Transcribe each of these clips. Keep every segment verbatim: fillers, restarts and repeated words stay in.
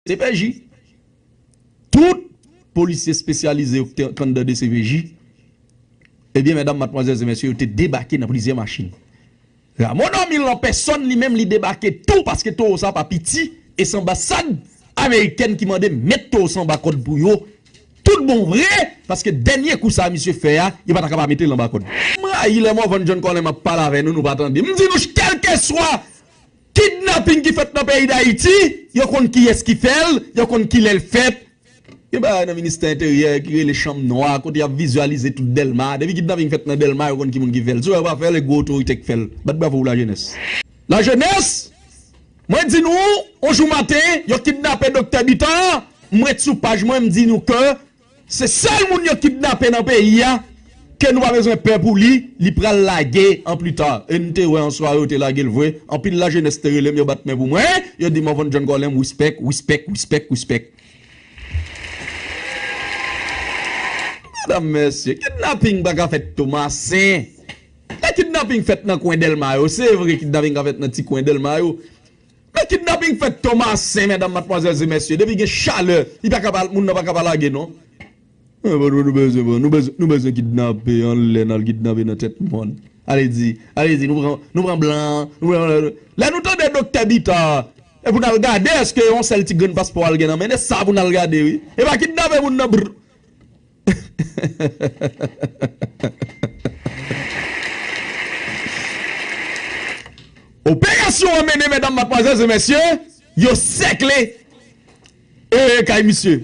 D C P J. Tout polisye espesyalize yo ki te anndan D C P J, ebyen, medam, madmwazèl e mesye, yo te debake nan plizyè machin. Ramon Normil an pèsòn, li menm, li debake tou, paske towo sa pa piti, e se anbasad amerikèn ki mande met towo sa anba kòd pou yo, tout bon vre, paske dènye kou sa misye fè a, yo pa ta ka pa mete l anba kòd. M rayi lè Morvan John Colem ap pale avè nou, nou pa tande. M di nou, kèlkeswa kidnaping ki fèt nan peyi Dayiti, yo konn kiyès ki fè l, yo konn kilè l fèt. Gen bagay nan ministè enteryè ki rele chanm nwa, kote y ap vizyalize tout Dèlma. Depi kidnaping fèt nan Dèlma, yo konn ki moun ki fè l. Si w wè yo pa fè l, e gwo otorite k fè l. Bat bravo pou lajenès. Lajenès, mwen di nou, yon jou maten, yo kidnape Doktè Bitar, m ret sou paj mwen, m di nou ke se sèl moun yo kidnape nan peyi a, ke nou pa bezwen pè pou li, li pral lage an pli ta. E n te wè an sware yo te lage l vre, anpil lajenès te rele m, yo bat men pou mwen, yo di Morvan John Colem, respect, respect, respect, respect. Medam, mesye, kidnaping pa ka fèt Tomasen. Lè kidnaping fèt nan kwen Dèlma yo, se vre, kidnaping ka fèt nan ti kwen Dèlma yo. Men kidnaping fèt Tomasen, medam, madmwazèl e mesye, depi gen chalè, li pa ka pa, moun nan pa ka pa lage, non. Eh, bon, nou, nou bezwen, bon, nou bezwen, nou bezwen kidnape, anlè n al kidnape nan tèt mòn. Ale di, ale di, nou pran, nou pran blan, nou pran, lè nou tande Doktè Bitar, e pou n al gade èske yon sèl ti grenn paspò al gen nan men, e sa pou n al gade, wi. E pa kidnape moun nan, brr. Operasyon an mennen, medam, madmwazèl e mesye, yo sèkle, e, kay misye.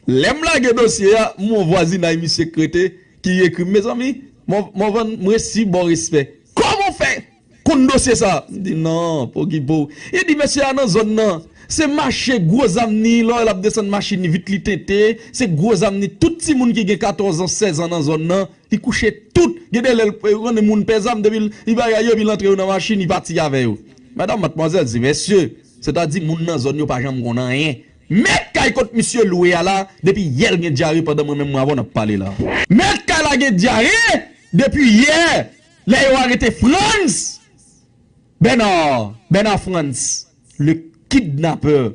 Lè m lage dosye a, m wè yon vwazinay misye k rete, ki ekri m, mezanmi, Mò-, Mòvann, m resi ba w respè. Kòman w fè konn dosye sa? M di, non, pokipo w. Yo di, mesye a nan zòn nan, se mache gwo zam ni, lè w wè l ap desann machin, vit li tete, se gwo zam ni. Tout timoun ki gen katòz an, sèz an nan zòn nan, li kouche tout. Gen de lè, l, ou konnen moun pè zam, depi l, li bagay yo, epi l antre yo nan machin, li pati avè yo. Medam, madmwazèl, e mesye, sètadi moun nan zòn yo pa janm konn anyen. Mèt kay kot misye lwe a la, depi yè l gen dyare pandan mwen menm mwen avè w n ap pale la. Mèt kay la gen dyare depi yè, lè yo arete Frantz Bernard, Bernard Frantz, le kidnapè.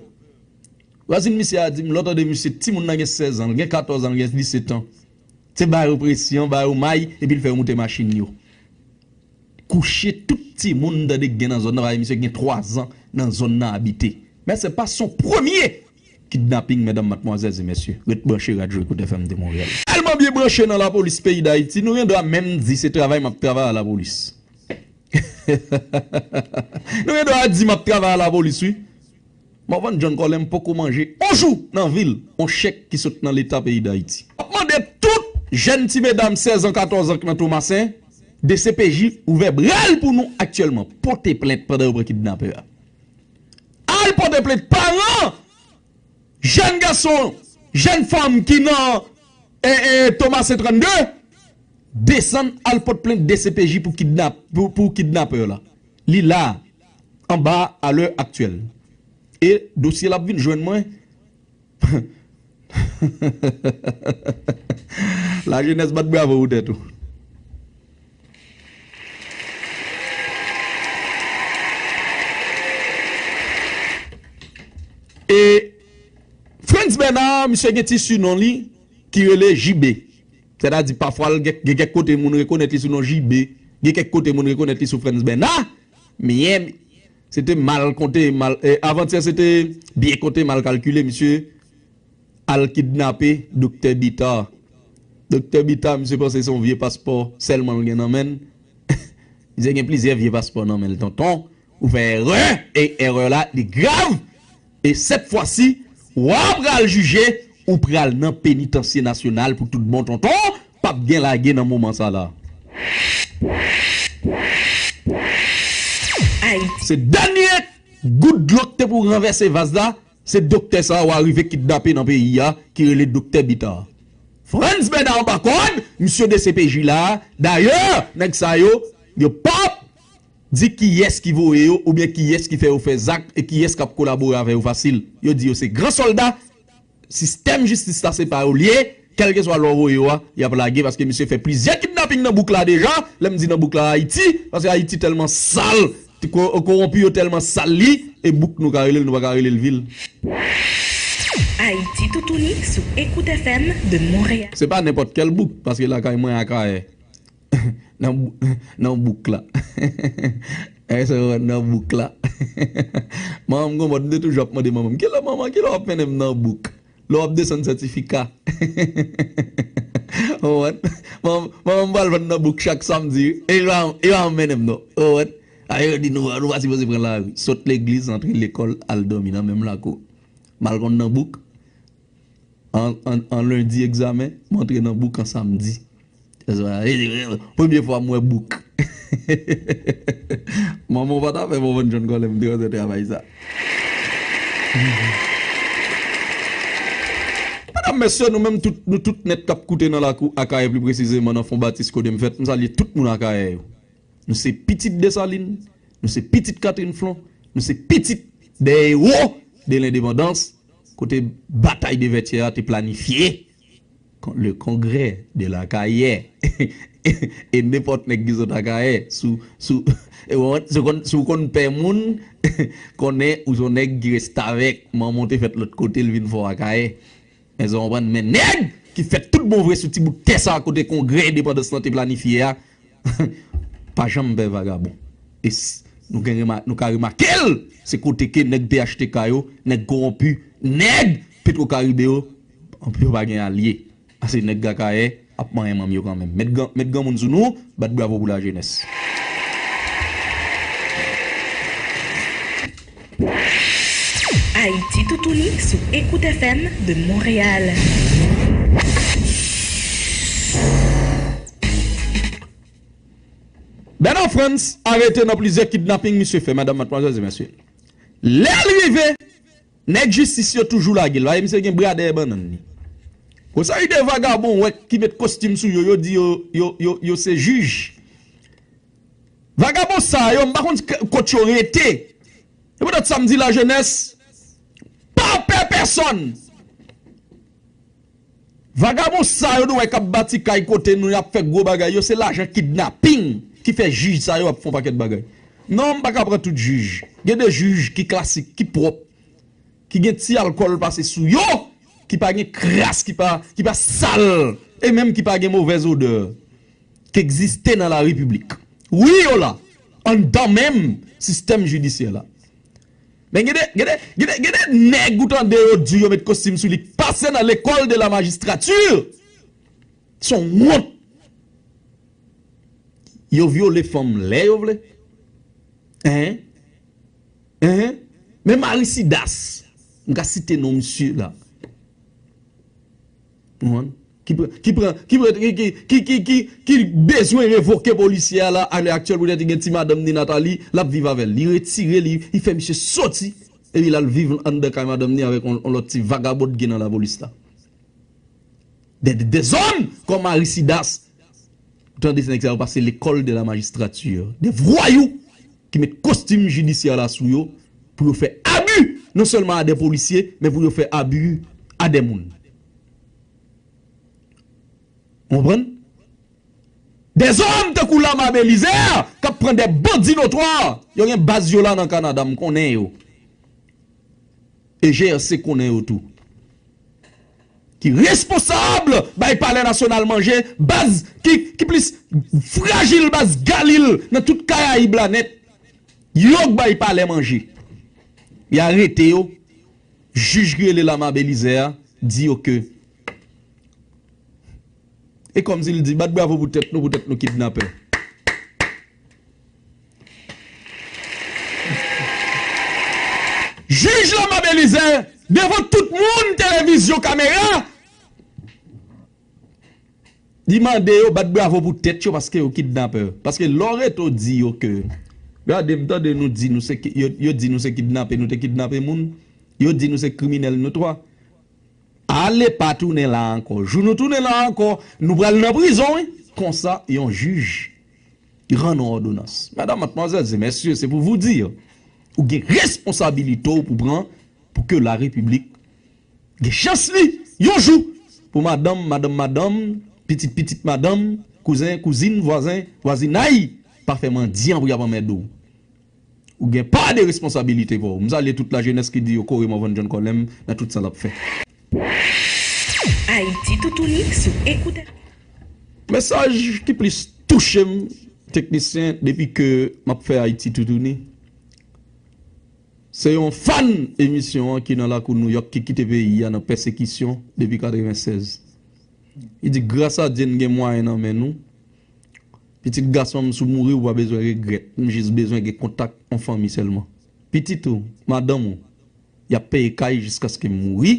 Vwazin misye a di m, lè w tande misye, timoun nan gen sèz an, l gen katòz an, l gen disèt an. Se ba yo presyon, ba yo may, epi l fè yo moute machin yo. Kouche tout timoun m tande k gen nan zòn nan, paske misye gen twa zan nan zòn nan abite. Men se pa son premye kidnaping, medam, madmwazèl e mesye. Ret branche Radyo Ecoute F M de Montréal. Tèlman byen branche nan lapolis peyi Dayiti, nou gen dwa menm di se travay m ap travay a lapolis. Nou gen dwa di m ap travay a lapolis, wi. Mòvann John Kòlèn poko manje on jou nan vi l on chèk ki sot nan Leta peyi Dayiti. M ap mande tout jèn ti medam sèz an, katòz an k nan Tomasen, D C P J ouvè bra l pou nou aktyèlman. Pote plent pandan yo pran kidnapè a. Al pote plent, paran jèn gason, jèn fanm ki nan, e, e, Tomasen trannde, desann al pote plent D C P J pou kidnap-, pou, pou kidnapè la. Li la, anba a lè aktyèl. E dosye l ap vin jwenn mwen. Lajenès, bat bravo pou tèt ou. E Frantz Bernard, misye gen ti sinon li ki rele J B. Sètadi, pafwa, l gen, gen kèk kote moun rekonèt li sou non J B, gen kèk kote moun rekonèt li sou Frantz Bernard. Men, se te mal konte, mal, e, avantyè, se te byen konte, mal kalkile, misye al kidnape Doktè Bitar. Doktè Bitar, misye panse se yon vye paspò sèlman l gen nan men l. Misye gen plizyè vye paspò nan men l, tonton. Ou fè erè, e erè la, li grav. E sèt fwa si, w a pral jije, ou pral nan penitansye nasyonal pou tout bon, tonton. P ap gen lage nan moman sa la. Se dènye gout dlo k te pou ranvèse vaz la, se doktè sa a w a rive kidnape nan peyi a, ki rele Doktè Bitar. Frantz Bernard anba kòd, misye D C P J la. Dayè, nèg sa yo, yo p ap di kiyès ki voye yo oubyen kiyès ki fè yo fè zak e kiyès k ap kolabore avè yo fasil. Yo di yo se gran sòlda, sistèm jistis la se pa yo l ye, kèlkeswa lè w voye yo a, y ap lage, paske misye fè plizyè kidnaping nan bouk la deja. Lè m di nan bouk la, Ayiti, paske Ayiti tèlman sal, ko-, kowonpi yo tèlman sal li, e bouk nou ka rele l, nou pa ka rele l vil. Ayiti Toutouni sou Écoute F M de Montréal. Se pa nenpòt kèl bouk, paske lakay mwen Akayè. Nan bou-, nan bouk la. Èske w nan bouk la? Manman m gon mòd, m te toujou ap mande manman m, "Kilè manman, kilè w ap mennen m nan bouk?" Lè w ap desann sètifika. Ou konprann? Manman, manman m pral vann nan bouk chak samdi, wi. E yo pa, yo pa mennen m non. Ou konprann? A yo di nou, nou pa sipoze pran lari. Sot legliz, antre lekòl, al dòmi nan menm lakou. M al konn nan bouk. An, an, an lendi egzamen, m antre nan bouk an samdi. Premye fwa m wè bouk. Manman w pa ta fè m konprann John Colem te renmen travay sa. Medam, mesye, nou menm tout, nou tout nèt k ap koute nan lakou Akayè, pli presizeman nan Fon Batis kote m fèt, m salye tout moun Akayè yo. Nou se pitit Desalin, nou se pitit Catherine Flon, nou se pitit dè ewo de lendepandans, kote batay de Vètyè a te planifye, kon-, le congrès de l'Akayè. E nenpòt nèg ki sot Akayè, sou, sou, e w, si w konn, si w konn pè moun, konnen ou se yon nèg ki restavèk, manman w te fèt lòt kote, l vin fè w Akayè. Èske w konprann? Men nèg ki fèt tout bon vre sou ti bout tè sa a kote kongrè endepandans lan te planifye a, pa janm pè vagabon. E s-, nou gen rema-, nou ka remake l, se kote ke nèg P H T K yo, nèg kowonpi, nèg Petro Caribe yo, anpil yo pa gen alye. A se nèg Akayè ap manyen manm yo kanmenm. Met gran, met granmoun sou nou, bat bravo pou lajenès. Ayiti Toutouni sou Écoute F M de Montréal. Bernard Frantz arete nan plizyè kidnaping misye fè, medam, madmwazèl e mesye. Lè l rive, nèg jistis yo toujou lage l. Vay misye gen bra dèyè bannann li. Yon seri de vagabon wè ki met kostim sou yo, yo di yo, yo, yo, yo se jij. Vagabon sa yo, m pa konn k-, kot yo rete. E poutèt sa m di lajenès, pa pè pèsonn. Vagabon sa yo nou wè k ap bati kay kote nou, y ap fè gwo bagay yo, se lajan kidnaping ki fè jij sa yo ap fè yon pakèt bagay. Non, m pa ka pran tout jij. Gen de jij ki klasik, ki pwòp, ki gen ti alkòl pase sou yo, ki pa gen kras, ki pa, ki pa sal, e menm ki pa gen movèz odè, ki egziste nan la repiblik. Wi, yo la, anndan menm sistèm jidisyè la. Men gen de, gen de, gen de, gen de nèg ou tande yo di yo met kostim sou li, k pase nan lekòl de la magistrati. Se yon wont. Yo vyole fanm lè yo vle. Hein? Hein? Men Marisidas, m ka site non misye la. Ou konprann? Ki pran, ki pran, ki pran, ki, ki bezwen revoke polisye a la, alè aktyèl, poutèt li gen ti madanm ni Nathalie, l ap viv avè l. Li retire li, li fè misye soti, epi l al viv anndan kay madanm ni avèk yon, yon lòt ti vagabon ki gen nan lapolis la. De, de, dèzòm kon Marisidas. Ou tande se nèg sa yo pase l'école de la magistrature. De vwayou ki met kostim jidisyè la sou yo pou yo fè abi, non sèlman a de polisye, men pou yo fè abi a de moun. Ou konprann? Dèzòm tankou Lama Belizaire k ap pran de bandi notwa. Yo gen baz yo la nan Kanada, m konnen yo. E G R C konnen yo tou. Ki responsab bay Palè Nasyonal manje, baz ki, ki plis frajil, baz Galil nan tout Karayib la nèt. Yo k bay palè manje. Y arete yo. Jij ki rele Lama Belizaire a di yo ke, e kòmsi l di, bat bravo pou tèt nou, pou tèt nou kidnapè. Jij Lama Belizaire, devan tout moun, televizyon, kamera, li mande yo bat bravo pou tèt yo paske yo kidnapè. Paske lè w rete w di yo ke, gade, m tande nou di nou se ki-, yo, yo di nou se kidnape, nou te kidnape moun, yo di nou se kriminèl notwa. Ale pa tounen la ankò. Jou nou tounen la ankò, nou pral nan prizon, wi. Konsa, yon jij rann yon òdonans. Medam, madmwazèl e mesye, c'est pour vous dire, ou gen responsabilite w pou pran pou ke la repiblik gen chans li, yon jou, pou madanm, madanm, madanm, pitit, pitit madanm, kouzen, kouzin, vwazen, vwazinay, pa fè mandyan pou y ap anmède w. Ou gen pa de responsabilite pou w. M salye tout lajenès ki di yo kore Morvan John Colem nan tout sa l ap fè. Ayiti Toutouni sou Ekout. Mesaj ki plis touche m, teknisyen, depi ke m ap fè Ayiti Toutouni, se yon fan emisyon an ki nan lakou Nouyòk ki kite peyi a nan pèsekisyon depi katrevennsèz. Li di, gras a Dye, n gen mwayen nan men nou. Pitit gason m, si w mouri, ou pa bezwen regrèt. M jis bezwen gen kontak yon fanmi sèlman. Pitit ou, madanm ou, y ap peye kay jiskaske m mouri,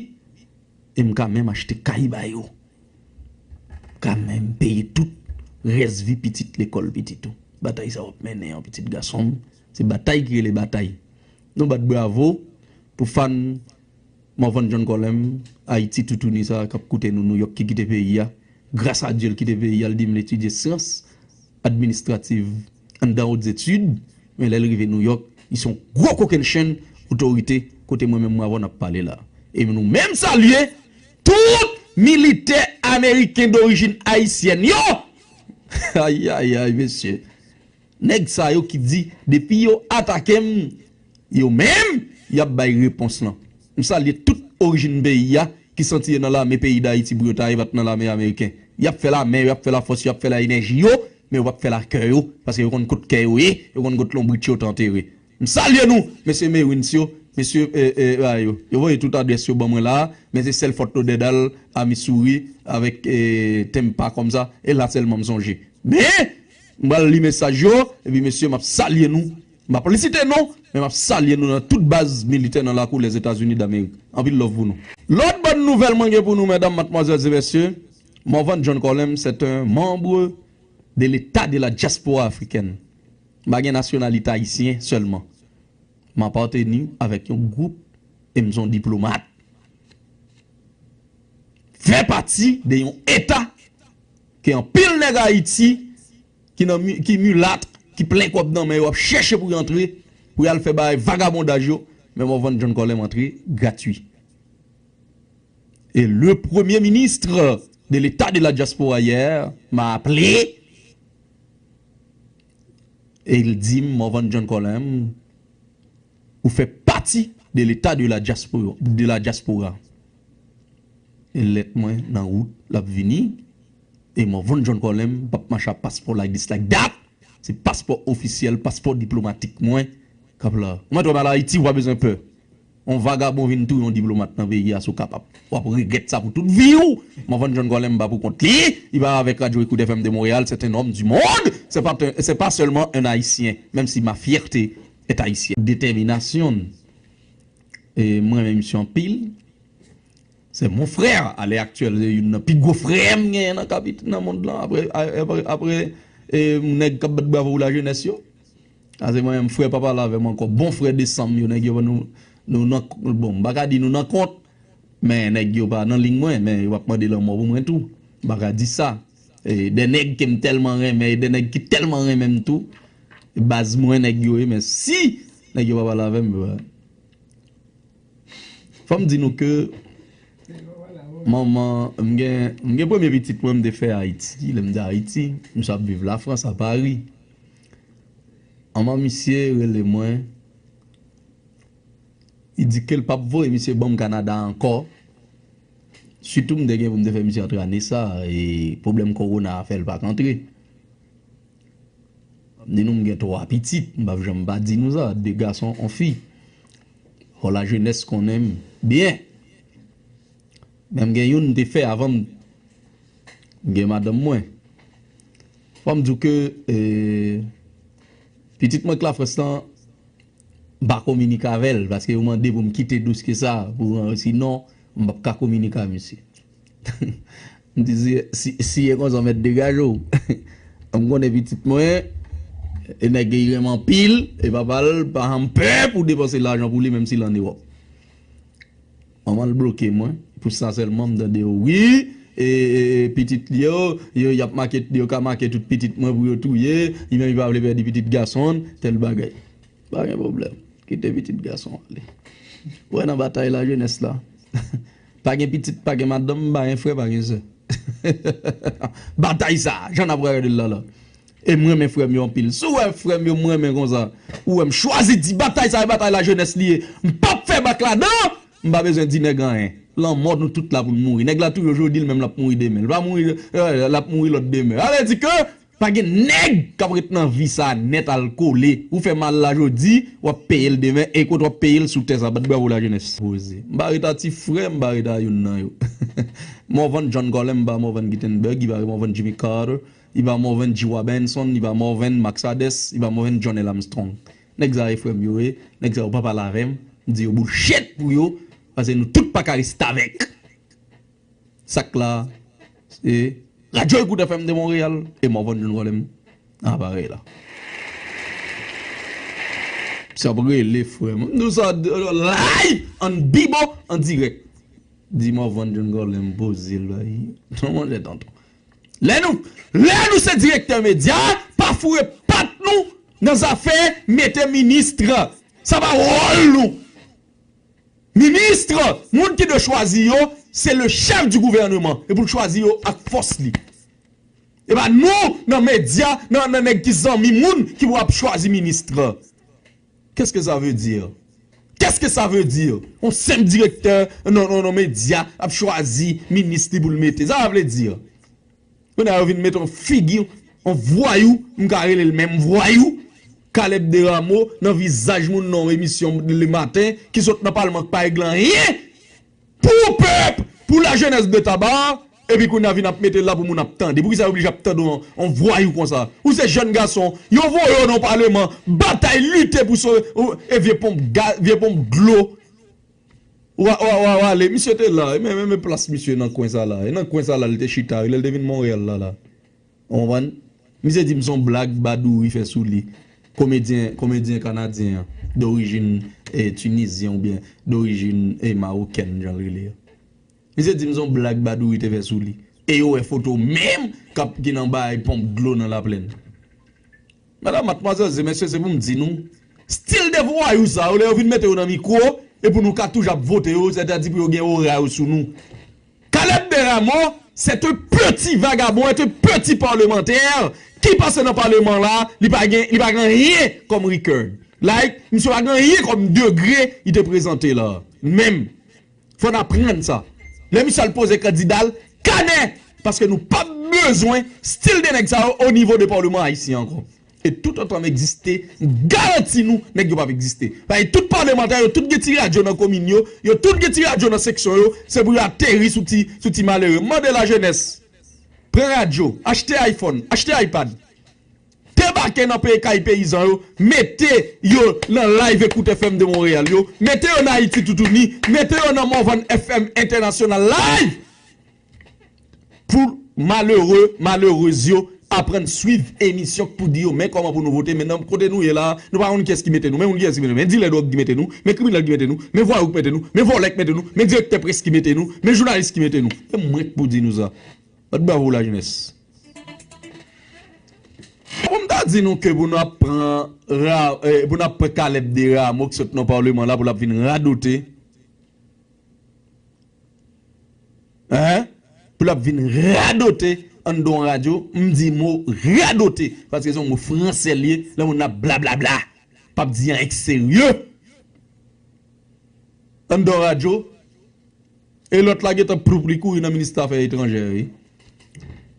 e m ka menm achte kay ba yo. M ka menm peye tout rès vi pitit, lekòl pitit ou. Batay sa w ap mennen an, pitit gason m, se batay ki rele batay. Nou bat bravo pou fan Morvan John Colem, Ayiti Toutouni sa k ap koute nou Nouyòk ki kite peyi a. Gras a Dye, l kite peyi a, l di m l etidye syans administrativ anndan Hautes Études, men lè l rive Nouyòk, li se yon gwo kokennchenn otorite kote mwen menm Morvan ap pale la. E nou menm salye tout militè ameriken dorijin ayisyèn yo. Ayayay, mesye. Nèg sa yo ki di, depi yo atake m, yo menm, y ap bay repons lan. M salye tout orijin peyi a ki santi yo nan lame peyi Dayiti pou yo ta rive nan lame ameriken. Y ap fè lame yo, y ap fè lafòs yo, y ap fè laenèji yo, men yo p ap fè lakè yo, paske yo konn kot kè yo ye, yo konn kot lonbrit yo t antere. M salye nou, mesye Merwins yo, mesye, e, e, a yo. Yo voye tout adrès yo ban mwen la, men se sèl Fort Lauderdale, a Missouri, avèk, e, Tampa kòmsa, e la sèlman m sonje. Men, m pral li mesaj yo, epi mesye, m ap salye nou. M ap li site non, men m ap salye nou nan tout baz militè nan lakou Lèzetazini Damerik. Anpil love pou nou. Lòt bòn nouvèl mwen gen pou nou, medam, madmwazèl e mesye, Morvan John Colem, c'est un membre de l'État de la diaspora africaine. M pa gen nasyonalite ayisyen sèlman. M apateni avèk yon gwoup e m se yon diplomat. Fè pati de yon eta ke anpil nèg Ayiti ki nan mi-, ki milat, ki plen kòb nan men yo ap chèche pou y antre, pou y al fè bagay vagabondaj yo, men Morvan John Colem antre gratwi. Et le premier ministre de l'État de la diaspora hier m'a appelé e l di m, Morvan John Colem, ou fè pati de l'État de la diaspora, de la diaspora. E lèt mwen nan wout, l ap vini. E Morvan John Colem p ap mache ak paspò like this, like that. Se paspò ofisyèl, paspò diplomatik mwen k ap la. Ou mèt wè m al Ayiti, ou pa bezwen pè. Yon vagabon vin touye yon diplomat nan peyi a, si w kapab. W ap regrèt sa pou tout vi w. Morvan John Colem pa pou kont li. Li pa avèk Radyo Écoute F M de Montréal, c'est un homme du monde. C'est pas, c'est pas seulement un Haïtien, même si ma fierté est haïtienne. Détermination. E mwen renmen misye anpil. C'est mon frère, à l'heure actuelle, se youn nan pi gwo frè m genyen nan kapit-, nan mond lan, apre, apre, apre, e, nèg k ap bat bravo pou lajenès yo. A, se mwen menm, frè pa pale avè m ankò, bon frè de san m yo, nèg yo, nou, nou nan, bon, m pa ka di nou nan kont, men nèg yo pa nan liy mwen, men yo ap mande lanmò pou mwen tou. M pa ka di sa. E, de nèg ke m tèlman renmen, e de nèg ki tèlman renmen m tou, e baz mwen nèg yo ye, men si nèg yo pa pale avè m, Fò m di nou ke manman, m gen, m gen premye pitit mwen, m te fè Ayiti. Lè m di Ayiti, misye ap viv Lafrans, a Pari. Manman misye rele mwen. Li di ke l p ap voye misye ban m Kanada ankò. Sitou m te gen pou m te fè misye antre ane sa, e pwoblèm kowona a fè l pa t antre. M di nou m gen twa pitit, m p ap janm pa di nou sa, de gason, yon fi. Fò lajenès konnen m byen. Men m gen youn m te fè avan m, m gen madanm mwen. Fò m di w ke, e, pitit mwen k Lafrans lan, m pa kominike avè l, paske yo mande pou m kite dosye sa, pou, sinon, m p ap ka kominike ak misye. M di, si, si, si e konsa, w mèt degaje w. M konnen pitit mwen, e nèg li renmen anpil, e papa l pa janm pè pou depanse lajan pou li, menm si l an Ewòp. Manman l bloke mwen, pou sa sèlman m tande yo, wi, e, e, e pitit li yo, yo, y ap make, yo ka make tout pitit mwen pou yo touye, li menm li pa vle pèdi pitit gason l, tèl bagay. Pa gen pwoblèm. Kite pitit gason ale. Ou wè nan batay lajenès la. Pa gen pitit, pa gen madanm, pa gen frè, pa gen sè. Batay sa, jan n ap gade l la la. E m renmen frè m yo anpil. Si w wè frè m yo m renmen konsa, ou wè m chwazi di batay sa, e batay lajenès li ye. M p ap fè bak ladan, m pa bezwen di nèg anyen. Lanmò, nou tout la pou n mouri. Nèg la touye w jodi, li menm l ap mouri demen. Li pa mouri, eh, l ap mouri lòt demen. Sa vle di ke pa gen nèg k ap ret nan vi sa nèt al kole. Ou fè mal la jodi, w ap peye l demen. E kote w ap peye l sou tè sa. Bat bravo lajenès. Poze. M pa ret a ti frè, m pa ret a youn nan yo. Morvan John Colem, m pa Morvan Gutenberg, li pa Morvan Jimmy Carter, li pa Morvan G. Robinson, li pa Morvan Max Hades, li pa Morvan John L. Armstrong. Nèg sa e frè m yo ye, nèg sa yo pa pale avè m, m di yo bullshit pou yo, paske nou tout pa ka restavèk. Sa k la, se Radyo Ecoute F M de Montréal, e Morvan John Colem, aparèy la. Sa ap rele frè m. Nou sa live, an bibo, an dirèk. Di Morvan John Colem poze l bay. Non, monchè tonton. Lè nou, lè nou se direktè medya, pa foure pat nou nan zafè mete minis. Sa pa wòl nou. Minis, moun ki dwe chwazi yo, se le chef du gouvernement. E pou l chwazi yo ak fòs li. E pa nou, nan medya, nan, nan nèg ki zanmi moun, ki pou ap chwazi minis. Qu'est-ce que ça veut dire? Qu'est-ce que ça veut dire? On senp direktè nan, nan, nan medya ap chwazi minis li pou l mete. Sa sa vle di? Kounye a yo vin mete yon figi, yon vwayou, m ka rele l menm vwayou, Caleb Desrameaux nan vizaj moun nan yon emisyon le maten ki sot nan palman k pa regle anyen pou pèp, pou lajenès de Taba, epi kounye a vin ap mete l la pou moun ap tande. Poukisa yo oblije ap tande yon, yon vwayou konsa? Ou se jèn gason, yo voye w nan palman, batay, lite pou sove, ou, e vye ponp ga-, vye ponp dlo. Wa, wa, wa, wa, ale, misye te la, e men, men, men plas misye nan kwen sa la, e nan kwen sa la li te chita, wi, lè l te vin Monreyal la, la. Ou konprann? Misye di m se yon blag Badouri fè sou li. Komedyen, komedyen kanadyen an, dorijin, eh, tinizyen oubyen dorijin, eh, mawokèn, jan l rele a. Misye di m se yon blag Badouri te fè sou li. E yo wè foto menm k ap, ki nan bay ponp dlo nan Laplèn. Medam, madmwazèl, se mesye, se pou m di nou, stil de vwayou sa yo, lè yo vin mete yo nan mikwo, e pou nou ka toujou ap vote yo, sètadi pou yo gen ora yo sou nou. Caleb Desrameaux, c'est un petit vagabond, est un petit parlementaire ki pase nan paleman la, li pa gen, li pa gen anyen kòm record. Like, misye pa gen anyen kòm degre li te prezante la. Menm. Fò n aprann sa. Lè misye al poze kandida l, kanè! Paske nou p ap bezwen stil de nèg sa yo o nivo de paleman ayisyen ankò. E toutotan m egziste, m garanti nou, nèg yo p ap egziste. Paske tout palemantè yo, tout gen ti radyo nan komin yo, yo tout gen ti radyo nan seksyon yo, se pou yo ateri sou ti, sou ti malere. M mande lajenès, pran radyo, achte iPhone, achte iPad. Debake nan peyi kay peyizan yo, mete yo nan Live Ecoute F M de Montréal yo, mete yo nan Ayiti Toutouni, mete yo nan Morvan F M Entènasyonal Live! Pou malere, malerez yo aprann swiv emisyon k pou di yo, men kòman pou nou vote, men nan kote nou ye la, nou pa konn kiyès ki mete nou, men moun kiyès ki mete nou, men dilè dwòg ki mete nou, men kriminèl ki mete nou, men vwayou ki mete nou, men vòlè ki mete nou, men direktè près ki mete nou, men jounalis ki mete nou. E mwen k pou di nou sa. Bat bravo lajenès. Pou m ta di nou ke pou n ap pran ra-, eh, pou n ap pran Caleb Desrameaux ki sot nan paleman la pou l ap vin radote. Hein? Pou l ap vin radote anndan yon radyo, m di mo radote, paske se yon mo fransè l ye, lè moun ap blablabla, p ap di anyen k serye. Anndan yon radyo, e lòt la gentan ploup li kouri nan ministè afè etranjè, wi.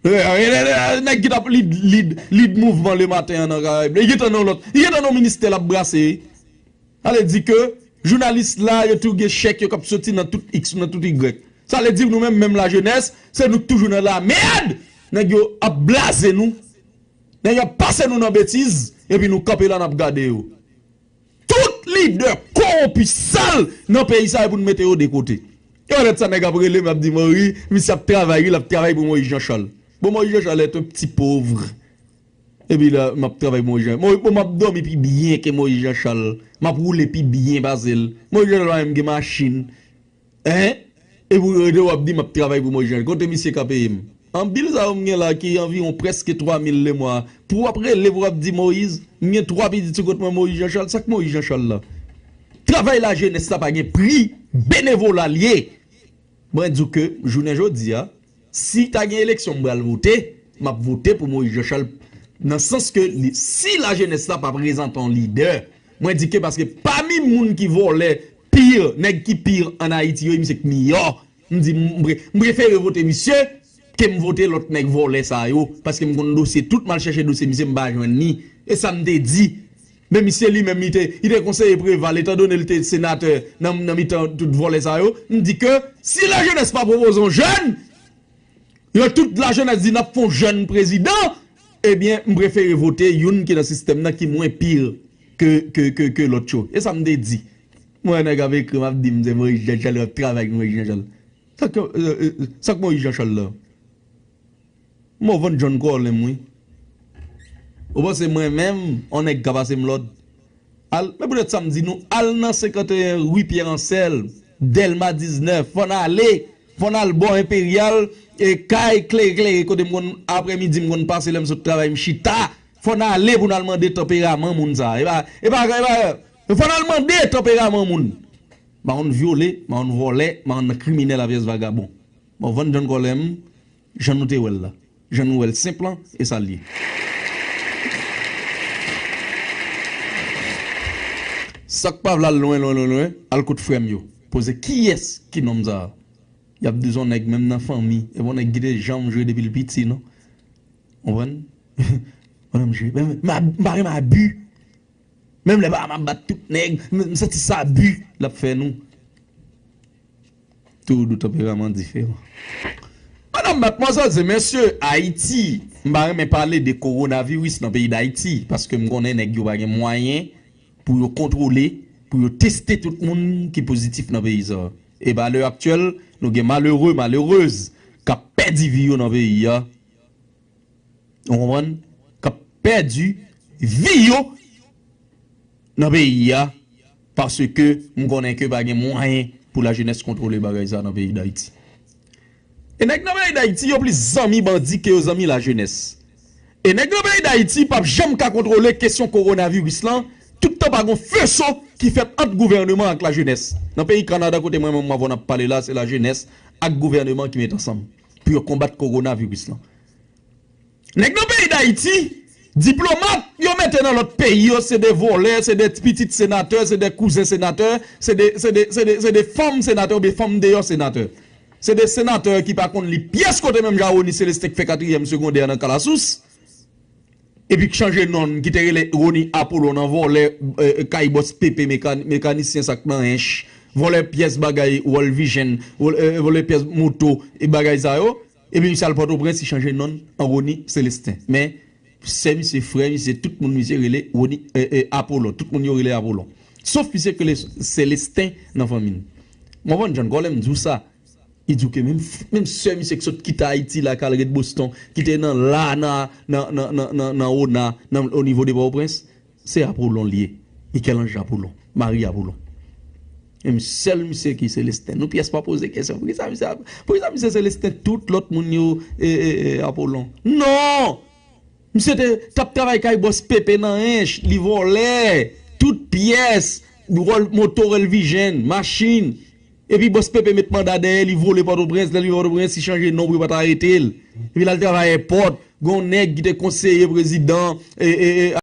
Eh, eh, eh, eh, nèg ki t ap lead, lead, lead mouvman lematen an nan Karayib la, li gentan nan lòt, li gentan nan ministè l ap brase, wi. Sa vle di ke jounalis la, yo tou gen chèk yo k ap soti nan tout X, nan tout Y. Sa vle di nou menm, menm lajenès, se nou k toujou nan lamèd! Nèg yo ap blaze nou, nèg yo ap pase nou nan betiz, epi nou kanpe la, n ap gade yo. Tout lidè kowonpi sal nan peyi sa, e pou n mete yo de kote. E lè sa nèg ap rele m, ap di m, wi, misye ap travay, wi, l ap travay pou Moïse Jean Charles. Bon, Moïse Jean Charles est un petit pauvre. Epi la, m ap travay pou Moïse Jean. Mo-, bon, m ap dòmi pi byen ke Moïse Jean Charles. M ap woule pi byen pase l. Moïse Jean Charles pa menm gen machin. Hein? E pou rete w ap di m ap travay pou Moïse Jean Charles. Kote misye ka peye m? An bil sa yo m gen la ki anviwon prèske twa mil lemwa. Pou w ap rele pou w ap di Moïse, m gen twa pitit sou kont mwen Moïse Jean Charles. Sa k Moïse Jean Charles la? Travay lajenès la pa gen pri, benevola l ye. Mwen di w ke jounen jodi a, si ta gen eleksyon m pral vote, m ap vote pou Moïse Jean Charles, nan sans ke li, si lajenès la pa prezante yon lidè, mwen di ke paske pami moun ki vòlè pir, nèg ki pir ann Ayiti yo, e misye k miyò. M di, m, m pre-, m prefere vote misye ke m vote lòt nèg vòlè sa yo, paske m konn dosye, tout m al chèche dosye misye, m pa jwenn li. E sa m te di. Men misye li menm, li te, li te konseye Preval, etandone li te senatè nan, nan mitan tout vòlè sa yo. M di ke si lajenès pa pwopoze yon jèn, yo tout lajenès di n ap fè yon jèn prezidan, ebyen, m prefere vote youn ki nan sistèm nan ki mwen pir ke, ke, ke, ke lòt yo. E sa m te di. Mwen, nèg ap ekri m, ap di m se Moyiz Jan Chal, yo ap travay ak Moyiz Jan Chal. Sa k, e, e, sa k Moyiz Jan Chal la? Mwen vann John Colem, wi. Ou panse mwen menm, yon nèg ka pase m lòd? Al, men poutèt sa m di nou, al nan senkanteyen ri Pyè Ansèl, Dèlma diznèf, fò n ale, fò n al bò Enperyal, e kay klere klere kote m konn, aprèmidi m konn pase lè m sot travay m chita, fò n ale pou n al mande tanperaman moun sa. E pa, e pa, e pa, fò n al mande tanperaman moun. M pa konn vyole, m pa konn vòlè, m pa konn nan kriminèl a pyès vagabon. Bon, vann John Colem, jan nou te wè l la. Jan nou wè l senp lan, e sa l ye. Sa k pa vle al lwen, lwen, lwen, lwen, al kot frè m yo. Poze kiyès ki nonm sa a? Y ap di se yon nèg menm nan fanmi. E pa yon nèg ki te janm jwe depi l piti, non. Konprann? Yon nonm jwe. Men, men, men, m pa renmen abi. Menm lè papa m ap bat tout nèg, m, m santi se abi l ap fè nou. Tout tanperaman diferan. Madanm, madmwazèl e mesye, Ayiti, m pa renmen pale de kowonaviris nan peyi Dayiti, paske m konnen nèg yo pa gen mwayen pou yo kontwole, pou yo teste tout moun ki pozitif nan peyi sa. E a lè aktyèl, nou gen malere, malerez k ap pèdi vi yo nan peyi a. Ou konprann? K ap pèdi vi yo nan peyi a, paske m konnen ke pa gen mwayen pou lajenès kontwole bagay sa nan peyi Dayiti. E nèg nan peyi Dayiti, yo plis zanmi bandi ke yo zanmi lajenès. E nèg nan peyi Dayiti p ap janm ka kontwole kesyon kowonaviris lan, toutan pa gon feso ki fèt ant gouvèneman ak lajenès. Nan peyi Kanada, kote mwen menm m avè w n ap pale la, se lajenès ak gouvèneman ki met ansanm pou yo konbat kowonaviris lan. Nèg nan peyi Dayiti, diplomat yo mete nan lòt peyi yo, se de vòlè, se de pitit senatè, se de kouzen senatè, se de, se de, se de, se de fanm senatè oubyen fanm deyò senatè. Se de senatè ki pa konn li pyès kote, menm jan Rony Célestin k fè katriyèm segondè nan Kalasous. Epi k chanje non l, ki te rele Rony Apollon nan vòlè, e, e, kay bòs Pepe mekan-, mekanisyen sa k nan Ench, vòlè pyès bagay World Vision, vòlè, e, vòlè pyès moto e bagay sa yo. Epi misye al Pòtoprens, li chanje non l an Rony Célestin. Men, sè misye, frè misye, tout moun misye rele Rony, e, e, Apollon. Tout moun yo rele Apollon. Sof misye k rele Célestin nan fanmi l. Mwen konn John Colem di w sa. Li di w ke menm, menm sè misye k sot kite Ayiti la, k al ret Boston, ki te nan la, nan, nan, nan, nan, nan, nan ona, nan, o nivo de Pòtoprens, se Apollon l ye. Michel-Ange Apollon, Marie Apollon. E m sèl misye ki Célestin. Nou pyès pa poze kesyon. Poukisa misye, poukisa misye Célestin, tout lòt moun yo, e, e, e, Apollon? Non! Misye te, t ap travay kay bòs Pepe nan Ench, li vòlè, tout pyès, wòl, moto World Vision, machin. Epi bòs Pepe met manda dèyè, li vole Pòtoprens, lè l rive Pòtoprens, li chanje non pou yo pa t arete l. Epi l al travay èpòt, gen yon nèg ki te konseye prezidan, e, e, e,